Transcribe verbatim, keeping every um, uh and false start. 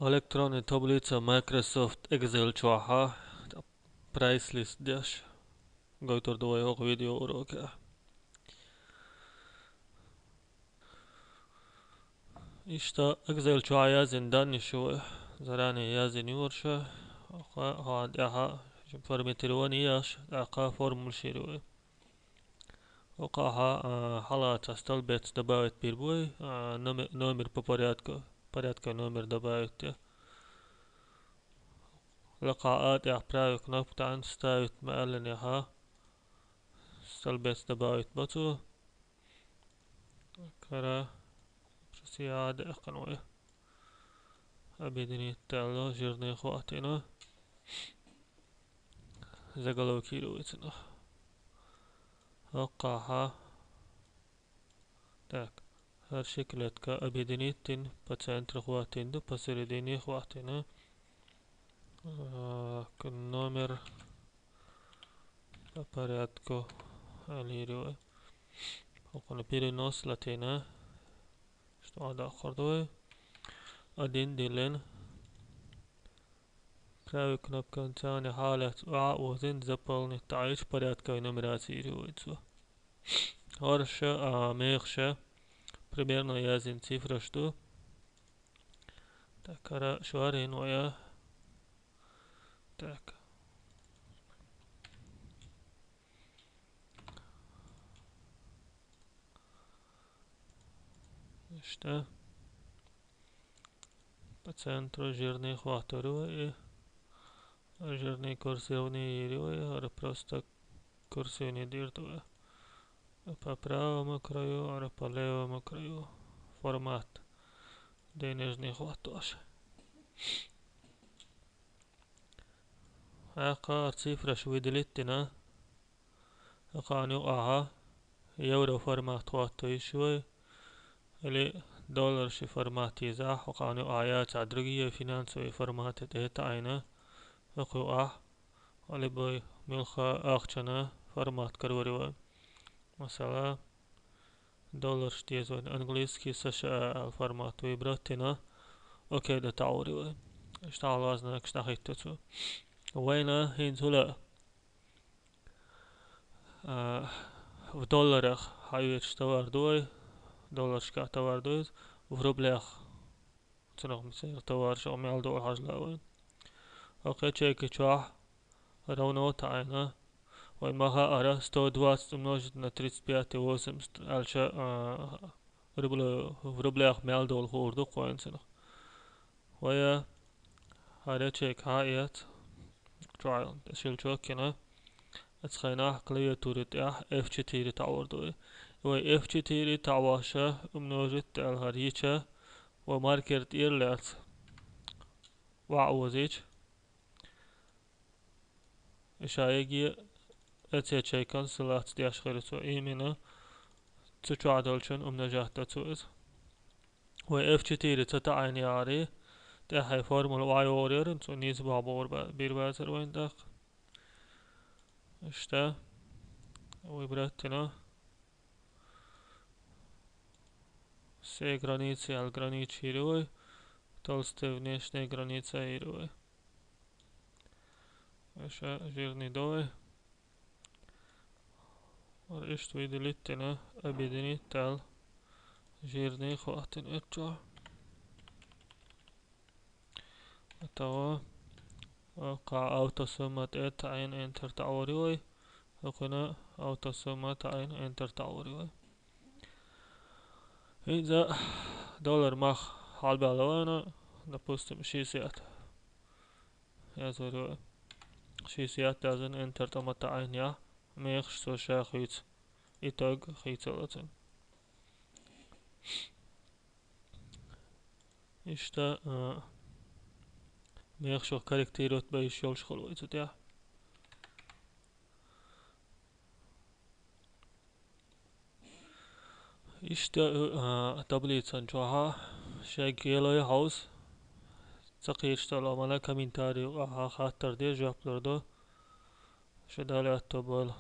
Электронный таблица Microsoft Excel чохь а, price list деш, гойтур ду вай хӀокху видео урокехь. Иштта Excel чохь а яздина данныш ю вай, заранее яздина ю хӀорш, хьан тӀехь а форматирование еш, тӀаккха формулаш йийр ю вай. ХӀокхахь а, хьалха цхьа столбец добавить бийр бу вай, а, номе-, номер по порядку, порядковый номер добавить де. Лакхахь а тӀехь правый кнопка таӀийна вставить ма аьллинехь а, столбец добавить бо цо. Кара, сейчас я дехкан вай. Объединить аьлла, жирный хӀоттийна. Заголовок йийр ю вай цунах. ХӀокхахь а. Так. ХӀара ши клетка объединить йина, по центру хӀоттийна ду, посередине хӀоттийна. А, номер по порядку аьлла йийр ю вай. ХӀокхунна перенос латийна. Что а даккхар ду вай. Один диллина. Правый кнопкан царна хьалаца охьа а озийна, заполнить таӀийча, порядковый нумерация йийр ю вай цо. ХӀорш а, мехаш а примерно яздина цифраш ду. Так, хӀара шорийна вай а. Так. Иштта. По центру жирный хӀоттор ю вай и. Жирный курсивный йийр ю вай, хӀара просто курсивный дийр ду вай. По правому краю, хӀара по левому краю. Формат. Денежный хӀоттош. ХӀокхахь а цифраш выделить дина. ХӀокхарна юкъахь а евро формат хӀотто йиш ю вай, или долларши формат йизахь, хӀокхарна юкъахь яцахь другие финансовые форматы тӀе таӀийна, хӀокху юкъахь, любой муьлхха ахчана формат карор ю вай. Масала, долларш деза вайна, английский США аьлла формат выбрать дина, окей дан таӀор ю вай. Иштта хьалха знакаш дӀахӀитто цо. Вайна хӀинца хӀула, а, в долларах хьаоьцуш товар ду вай, долларшкахь товар ду иза, в рублях. Цунах мисал товараш мел долу хьажа лаьа вайна. ХӀокху ячейка чохь равно таӀийна. Вайн ма хаьара, сто двадцать умножить на тридцать пять и восемьдесят аьлча, а, рублё-, в рублях мел долу хуур ду кхойна цунах. Вай а хӀара ячейка хьаэц, чохь щелчок йина, оцу хенахь клавиатури тӀехь F четыре таӀор ду вай. Вай F четыре таӀош а, умножить аьлла хӀара йича, вай маркер тӀера лаьцна охьа озийча, и ша еге эцечай консолац деш хир цо именно, цу чохь долчун умножать до цо иза. Вай F четыре ца таӀийна яхьарий, тӀаьхьа формула охьайогӀур яра, цо нийса бохь бохур ба-, бийр бацара вайн тӀаккха. Иштта, выбрать дина. Все границы аьлла граница йийр ю вай, толстая внешняя граница йийр ю вай. Аша жирный давай. Ора иштта выделить дина, объединить аьлла, жирный хӀоттийна эцчохь. ТӀаккха, кху автосумма тӀе таӀийна Enter таӀор ю вай. ХӀокхуьнан автосумма таӀийна Enter таӀор ю вай. ХӀинца доллар мах хьалабаьлла вайна, допустим, шестьдесят. Яздора вай. Шестьдесят яздина, Enter тӀе ма таӀийна яхь, мехаш цо ша хуьйцу. Итог хийцало цуьнан. Иштта, а, мехаш корректировать бан йиш йолуш хуьлу вай цу тӀехь. Иштта, а, таблицан чохь а шайга гелой хьовса, ца кхеташ долу хӀуманна комментарий юкъахь хаттар де, жоп лур ду. Шу Дала аьтто бойла.